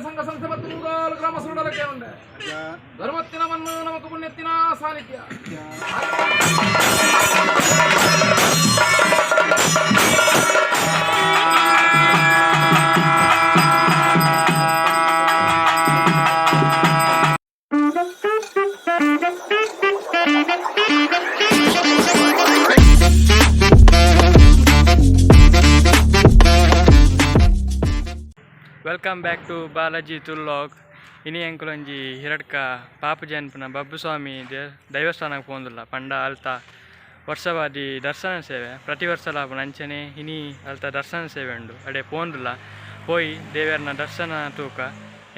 ಸಂಘ ಸಂಸ್ಥೆ ಮತ್ತು ನೂರಾರು ಗ್ರಾಮ ಸುರುಡಲಕ್ಕೆ ಉಂಡೆ ಧರ್ಮತ್ತಿನ ಮಣ್ಣು ನಮಕು ಪುಣ್ಯತ್ತಿನ ಸಾನ್ನಿಧ್ಯ. Welcome back to Balaji ತುಲ್ಲಾಗ್. ಇನಿ ಎಂಕುಲೊಂಜಿ ಹಿರಡ್ಕ ಪಾಪು ಜನ್ಪುನ ಬಬ್ಬುಸ್ವಾಮಿ ದೈವಸ್ಥಾನಕ್ಕೆ ಪೋಂದುಲ್ಲ. ಪಂಡ ಅಲ್ತ ವರ್ಷವಾದಿ ದರ್ಶನ ಸೇವೆ ಪ್ರತಿ ವರ್ಷಲ ಆಪುಂಡು. ಅಂಚನೆ ಇನಿ ಅಲ್ತ ದರ್ಶನ ಸೇವೆ ಉಂಡು. ಅಡೆ ಪೋಂದುಲ್ಲ. ಪೋಯಿ ದೇವೆರ್ನ ದರ್ಶನ ತೂಕ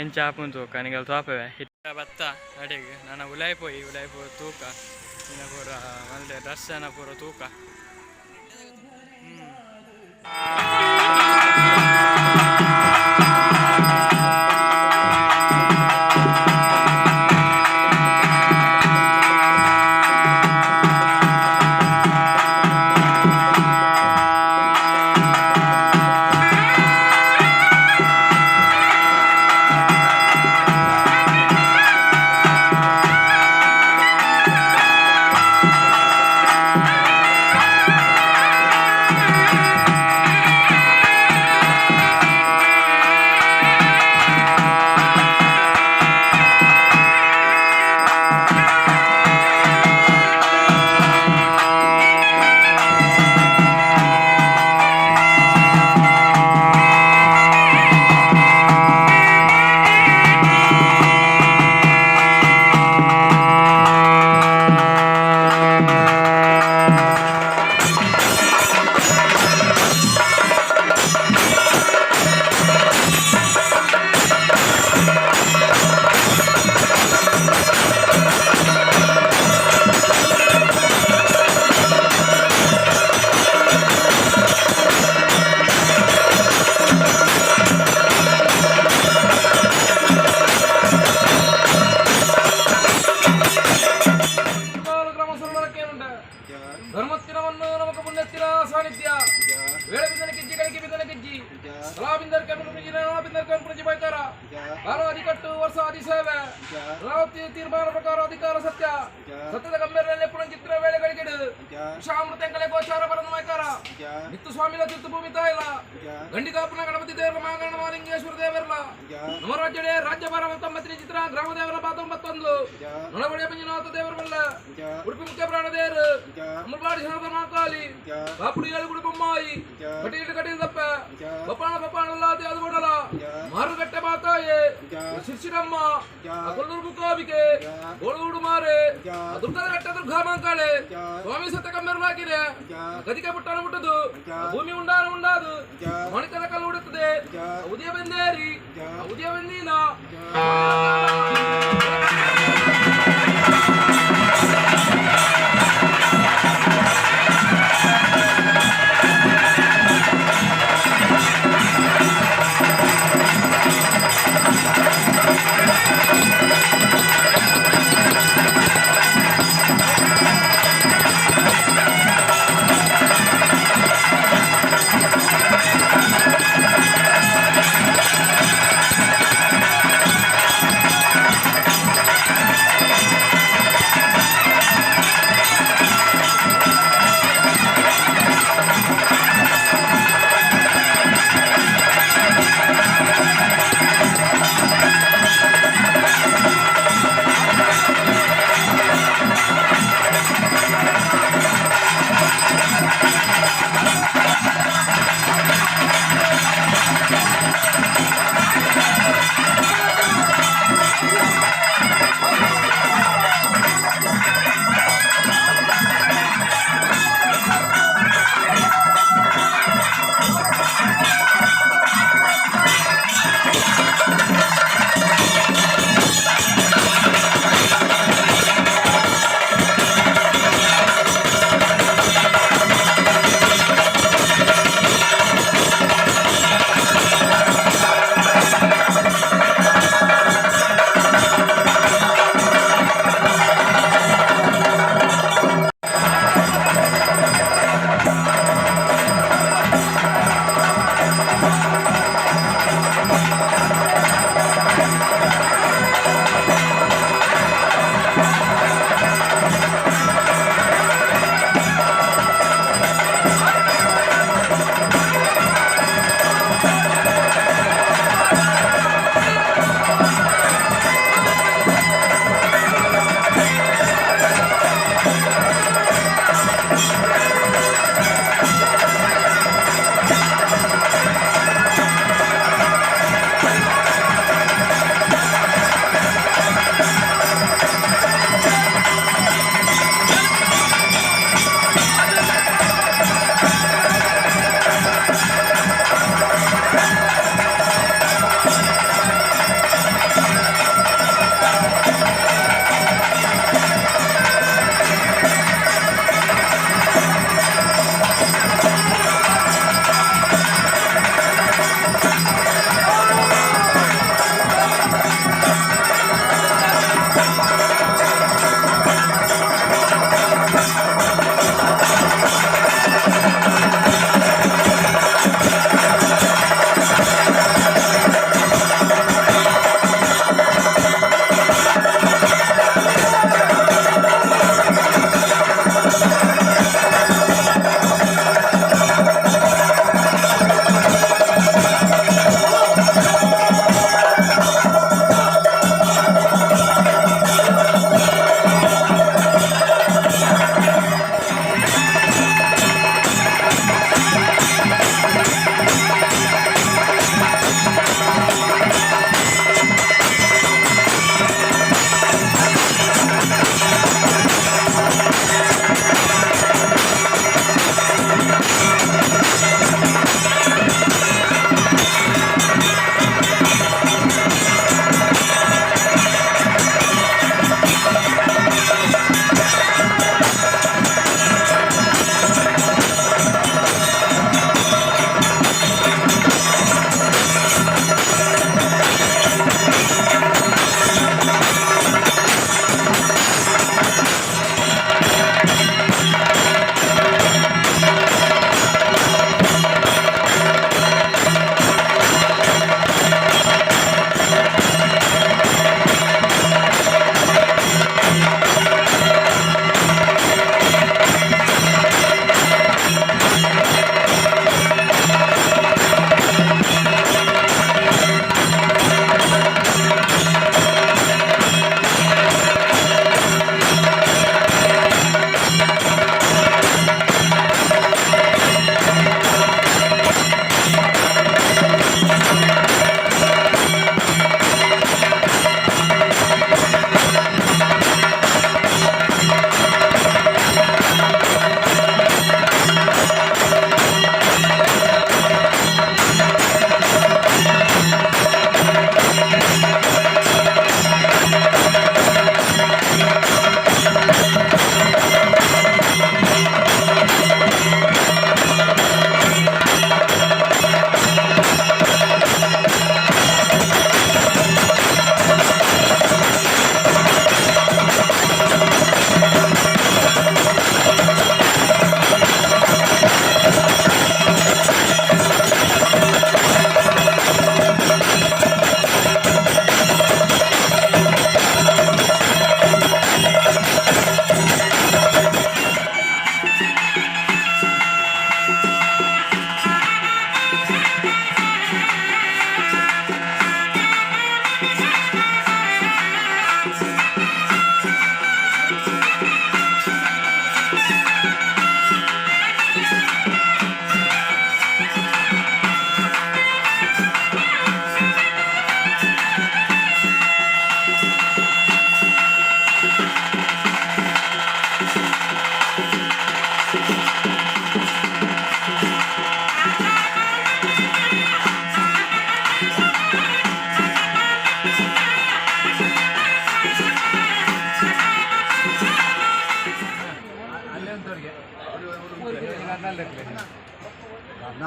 ಎಂಚ ಆಪುಂಡು ತೂಕ ನಿಗಲ್ ತೋಪವೆ. ಇತ್ತ ಬತ್ತ ಅಡೆಗೆ ನಾನು ಉಲಾಯ್ ಪೋಯಿ ಉಲಾಯ್ ಪೋ ತೂಕ ಇನ್ನ ಪೂರ ಮಲ್ದೆ ದರ್ಶನ ಪೂರ ತೂಕ. ನೂರಾರು ಗ್ರಾಮ ಸುರುಡಲಕ್ಕೆ ಉಂಡೆ ಧರ್ಮತ್ತಿನ ಮಣ್ಣು ನಮಕ ಪುಣ್ಯತ್ತಿನ ಸಾನ್ನಿಧ್ಯ. ವೇಳೆ ಬಿಂದನ ಕಿಜ್ಜಿ ಗಳಿಗೆ ಬಿಂದನ ಕಿಜ್ಜಿ ಕಲಾಬಿಂದರ್ ಕಮಿನ ಕಂಪುಜಿ ಬೈತಾರ ಕಾಲ ಅಧಿಕಟ್ಟು ವರ್ಷ ಅಧಿ ಸೇವೆ ರಾವತಿ ತೀರ್ಮಾನ ಪ್ರಕಾರ ಅಧಿಕಾರ ಸತ್ಯ ಸತ್ಯದ ಗಂಭೀರ ಪುಣಚಿತ್ರ ವೇಳೆಗಳಿಗಿಡು ವಿಷಾಮೃತಂಕಲೆ ಗೋಚಾರ ಬರನು ಮೈಕಾರ ನಿತ್ತು ಸ್ವಾಮಿಲ ತಿತ್ತು ಭೂಮಿ ತಾಯಿಲ ಗಂಡಿಕಾಪುನ ಗಣಪತಿ ದೇವರ ಮಾಗಣ ಮಾಲಿಂಗೇಶ್ವರ ದೇವರಲ ನಮರಾಜ್ಯಡೆ ರಾಜ್ಯಭಾರ 99 ಚಿತ್ರ ಗ್ರಾಮ ದೇವರ ಪಾತ 91 ನೊಳಗಡೆ ಮಂಜುನಾಥ ದೇವರ ಬಲ್ಲ ಉಡುಪಿ ಮುಖ್ಯ ಪ್ರಾಣ ದೇವರು ಅಮೃತವಾಡಿ ಶಾರದ ಮಾಕಾಲಿ ಬಾಪುಡಿ ಏಳು ಗುಡಿ ಬೊಮ್ಮಾಯಿ ಕಟೀಲು ಕಟೀಲು ದಪ್ಪ ಬಪ್ಪಾಣ ಬಪ್ಪಾಣಲ್ಲ ಅದು ಕೊಡಲ ಮಾರುಕಟ್ಟೆ ಮಾತಾಯೆ ಶಿರ್ಷಿರಮ್ಮ ಕೊಲ್ಲೂರು ಮುಖಾಬಿಕೆ ಗೋಳೂಡು ಮಾರೆ ದುರ್ಗದ ಕಟ್ಟೆ ದುರ್ಗಾ ಮಾಂಕಾಳೆ ಸ್ವಾಮಿ ಸತ್ಯ ಕಮ್ಮೆರ್ಲಾಕಿರೆ ಗದಿಕೆ ಪುಟ್ಟಾನ ಮುಟ್ಟದು ಭೂಮಿ ಉಂಡಾನ ಉಂಡಾದು ಮಣಿಕದ ಕಲ್ಲು ಉಡುತ್ತದೆ ಉದಯ ಬೆಂದೇರಿ ಉದಯ ಬೆಂದೀನ.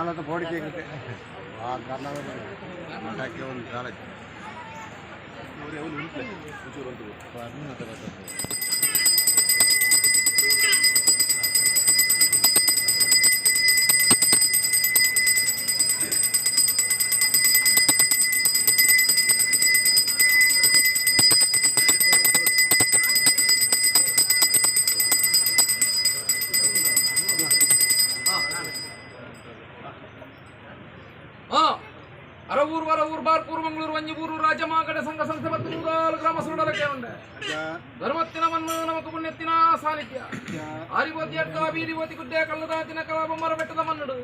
ಯಾನದ ಬೋಡಿಕೆ ಆ ಕರ್ನಾಟಕ ಮಠಕ್ಕೆ ಒಂದು ಕಾಲಕ್ಕೆ. ಅರವೂರು ವರವೂರು ಬಾರ್ಕೂರು ಮಂಗಳೂರು ವಂಜಿಬೂರು ರಾಜಮಾಗಡ ಸಂಘ ಸಂಸ್ಥೆ ಮತ್ತು ನೂರಾರು ಗ್ರಾಮ ಸುರುಡಲಕ್ಕೆ ಉಂಡೆ ಧರ್ಮತ್ತಿನವನ್ನು ನಮಕ ಪುಣ್ಯತ್ತಿನ ಸಾನ್ನಿಧ್ಯ ಆರಿಬೋತಿ ಅಡ್ಡ ಬೀರಿಬೋತಿ ಗುಡ್ಡೆ ಕಲ್ಲದಾತಿನ ಕಲಾಬೊಮ್ಮರ ಬೆಟ್ಟದ ಮನ್ನುಡು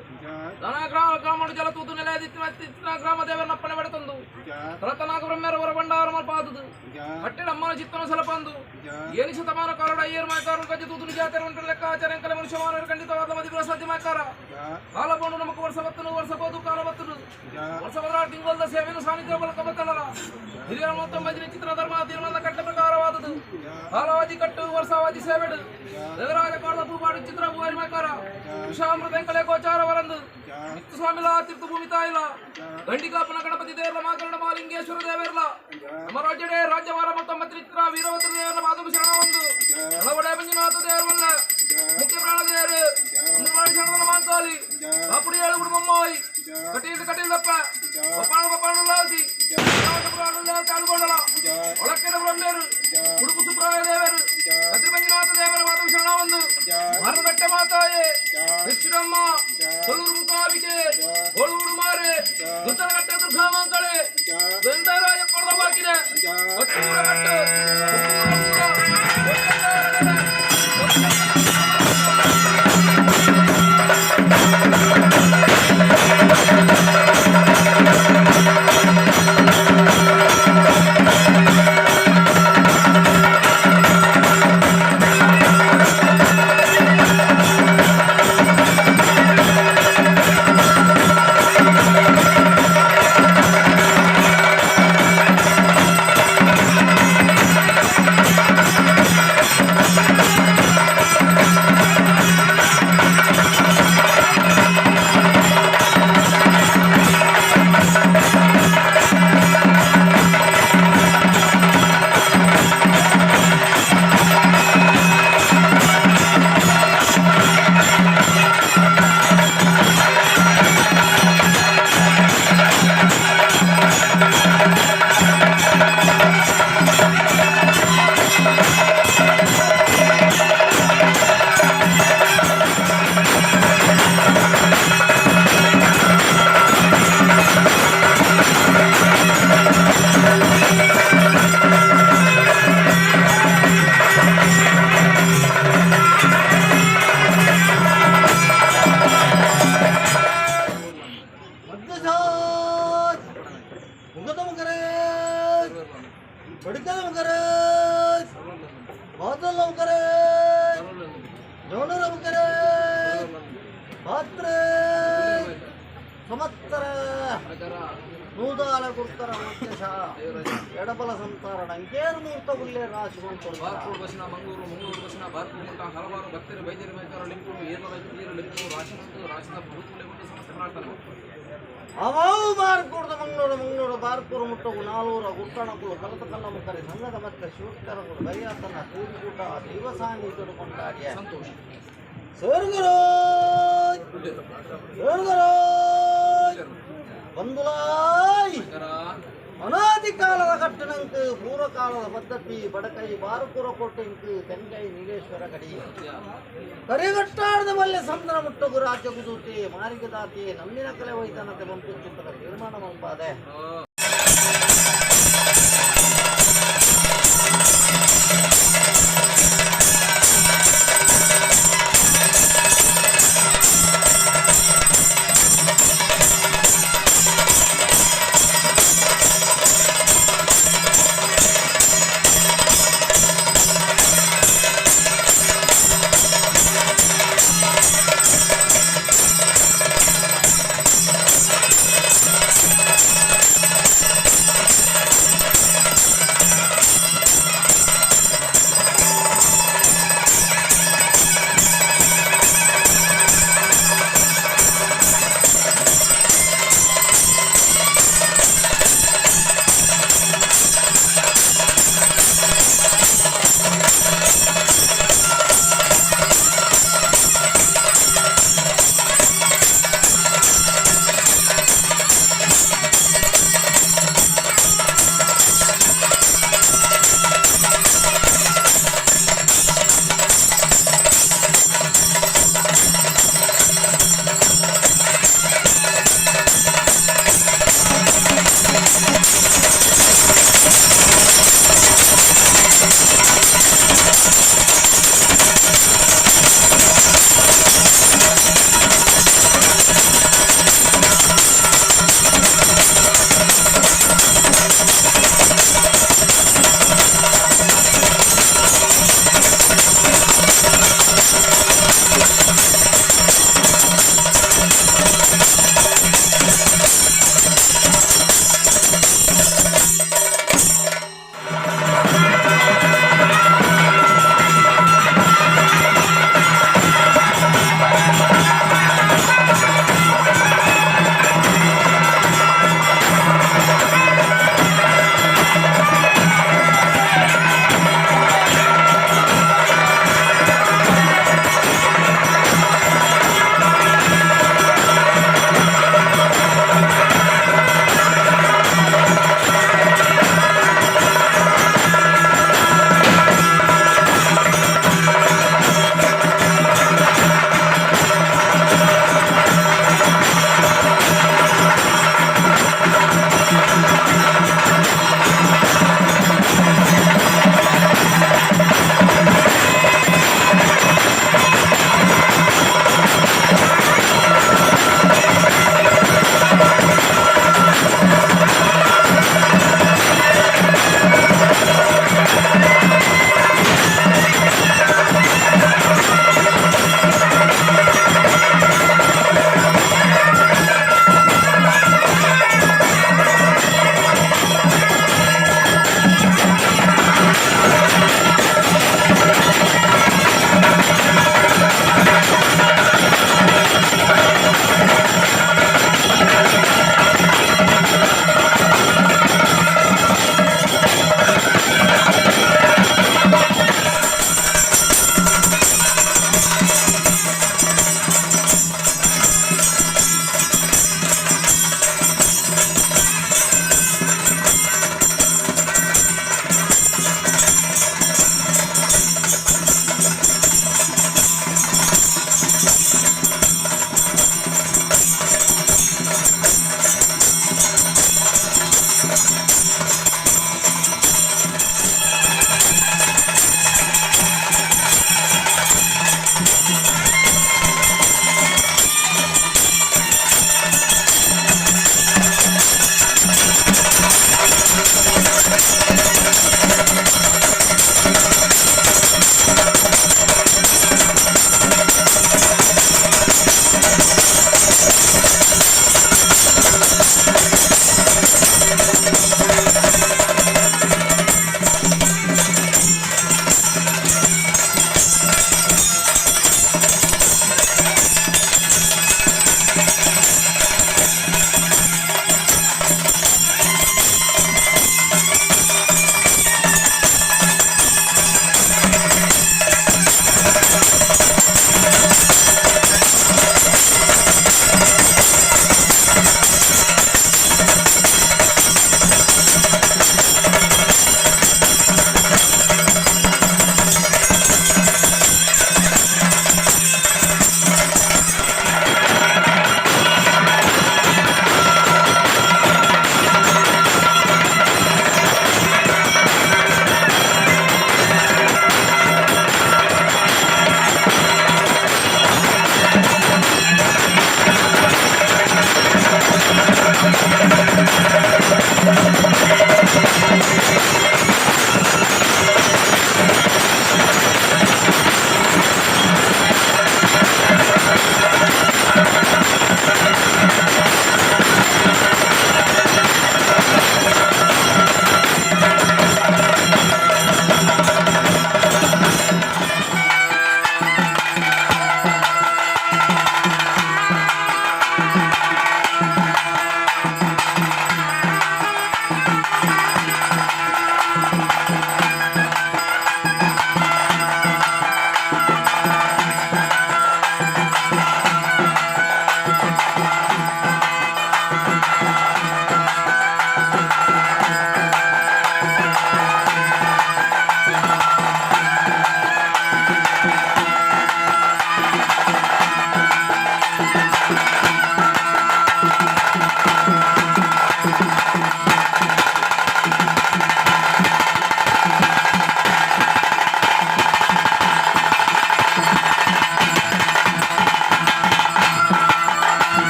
ದನ ಗ್ರಾಮ ಗ್ರಾಮಡು ಜಲತೂತು ನೆಲೆದಿತ್ತಿನ ಗ್ರಾಮ ದೇವರನ್ನಪ್ಪಣೆ ಬಡತಂದು ತಲತನಾಗ ಬ್ರಹ್ಮರವರ ಭಂಡಾರ ಮಲ್ಪಾದುದು ಕಟ್ಟಿಡಮ್ಮನ ಚಿತ್ತನ ಸಲಪಂದು ಏನಿ ಶತಮಾನ ಕಾಲಡ ಅಯ್ಯರ್ ಮಾಯ್ಕಾರು ಗಜ್ಜೆ ತೂತು ನಿಜಾತರ ಉಂಟು ಲೆಕ್ಕಾಚಾರ ಎಂಕಲೆ ಮನುಷ್ಯಮಾನವರು ಖಂಡಿತವಾದ ಮದಿಗುರ ಸಾಧ್ಯ ಮಾಯ್ಕಾರ ಕಾಲಬೋಂಡು ನಮಕ ವರ್ಷ ಬತ್ತನು ವರ್ಷ ಬೋದು ಕಾಲ ಬತ್ತನು ವರ್ಷ ಬದಲ ತಿಂಗೊಲ್ದ ಸೇವೆಯನ್ನು ಸಾನ್ನಿಧ್ಯ ಬಲಕ ಬತ್ತಲಲ್ಲ ಹಿರಿಯರ ಮೂವತ್ತೊಂಬೈದಿನ ಚಿತ್ರ ಧರ್ಮ ತೀರ್ಮಾನದ ಕಟ್ಟ ಪ್ರಕಾರವಾದುದು ಕಾಲವಾದಿ ಕಟ್ಟು ವರ್ಷವಾದಿ ಸೇವೆಡು ದೇವರಾಜ ಕಾಲದ ಪೂಪಾಡು ಚಿತ್ರ ಪೂವಾರಿ ಮಾಯ್ಕಾರ ವಿಷಾಮೃತ ಎಂಕಲೆ ಗೋಚಾರ ವರಂದು ಮಿತ್ತು ಸ್ವಾಮಿಲ ತೀರ್ಥ ಭೂಮಿ ತಾಯಿಲ ಗಂಡಿಕಾಪನ ಗಣಪತಿ ದೇವರ ಮಾಕರಣ ಮಾಲಿಂಗೇಶ್ವರ ದೇವರ್ಲ ನಮ್ಮ ರಾಜ್ಯಡೆ ರಾಜ್ಯವಾರ ಮತ್ತೊಂಬತ್ತು ಚಿತ್ರ ವೀರಭದ್ರ ದೇವರ ಮಾಧವ ಶರಣ ಒಂದು ಹಲವಡೆ ಮಂಜುನಾಥ ದೇವರವಲ್ಲ ಮುಖ್ಯ ಪ್ರಾಣ ದೇವರು ನಿರ್ಮಾಣ ಶರಣದ ಮಾಂಕಾಲಿ ಅಪ್ಪುಡಿ ಏಳು ಕುಡುಂಬಮ್ಮಾಯಿ ಕಟೀಲ್ ಕಟೀಲ್ದಪ್ಪ ಬಪ್ಪಾಣ ಬಪ್ಪಾಣ ಲಾಲ್ತಿ ಲಾಲ್ತಿ ಅಳುಗೊಂಡಲ ಒಳಕೆಡ ಬ್ರಹ್ಮೇರು ಉಡುಪು ಸುಬ್ರಾಯ ದೇವರು ಕತ್ರಿ ಮಂಜುನಾಥ ದೇವರ ಮಾಧವ ಶರಣ ಒಂದು ಭಾರತಘಟ್ಟೆ ಮಾತಾಯೇ ಭಿಕ್ಷುರಮ್ಮ ಕೊಲ್ಲೂರು ಮುಖಾಬಿಕೆ ಕೊಲ್ಲೂರು ಮಾರೆ ದುರ್ತನಘಟ್ಟೆ ದುರ್ಗಾಮಾಂಕಳೆ ದ್ವಂದ್ವರಾಜ ಕೊಡದ ಬಾಕಿನೆ ಒತ್ತೂರ ಕಟ್ಟು ಎಡಬಲ ಸಂತಾರಣ ಅಂಕೇರು ಮೂರ್ತ ಉಲ್ಲೆ ರಾಶಿ ಬಾರ್ಕೂರು ಬಸ್ಸಿನ ಮಂಗಳೂರು ಮಂಗಳೂರು ಬಸ್ಸಿನ ಬಾರ್ಕೂರು ಮಟ್ಟ ಹಲವಾರು ಭಕ್ತರು ವೈದ್ಯರು ಮೈಕಾರ ಲಿಂಪು ಏರ್ಲ ನೀರು ಲಿಂಪು ರಾಶಿ ಮತ್ತು ರಾಶಿದ ಬಹುತುಲ್ಯ ಮತ್ತು ಸಮಸ್ಯೆ ಮಾಡ್ತಾರೆ. ಅವಾವು ಬಾರ್ಕೂರ್ದ ಮಂಗಳೂರು ಮಂಗಳೂರು ಬಾರ್ಕೂರು ಮುಟ್ಟಗು ನಾಲೂರ ಗುಟ್ಟಣಕುಲು ಕಲತ ಕಲ್ಲ ಮುಕ್ಕರೆ ಸಂಘದ ಮತ್ತೆ ಶಿವಕರಗಳು ಬರಿಯಾತನ ಕೂರಿಕೂಟ ದೈವ ಸಾನ್ನಿಧ್ಯರು ಕೊಂಡಾಡಿಯ ಸಂತೋಷ ಸೋರ್ಗರೋ ಸೋರ್ಗರೋ ಬಂದುಲಾಯ್ ಅನಾದಿ ಕಾಲದ ಕಟ್ಟಣಂಕ್ ಪೂರ್ವಕಾಲದ ಪದ್ಧತಿ ಬಡಕೈ ಬಾರಕೂರ ಕೋಟೆಂಕ್ ತೆಂಕೈ ನೀಲೇಶ್ವರ ಕಡಿ ಕರಿಗಟ್ಟಾಡದ ಮಲ್ಲೆ ಸಂದನ ಮುಟ್ಟಗು ರಾಜ್ಯ ಕುದೂತಿ ಮಾರಿಗೆ ದಾತಿ ನಮ್ಮಿನ ಕಲೆ ವೈತನತೆ ಬಂಪುಚಿತ್ತದ ತೀರ್ಮಾನ ಮಂಪಾದೆ.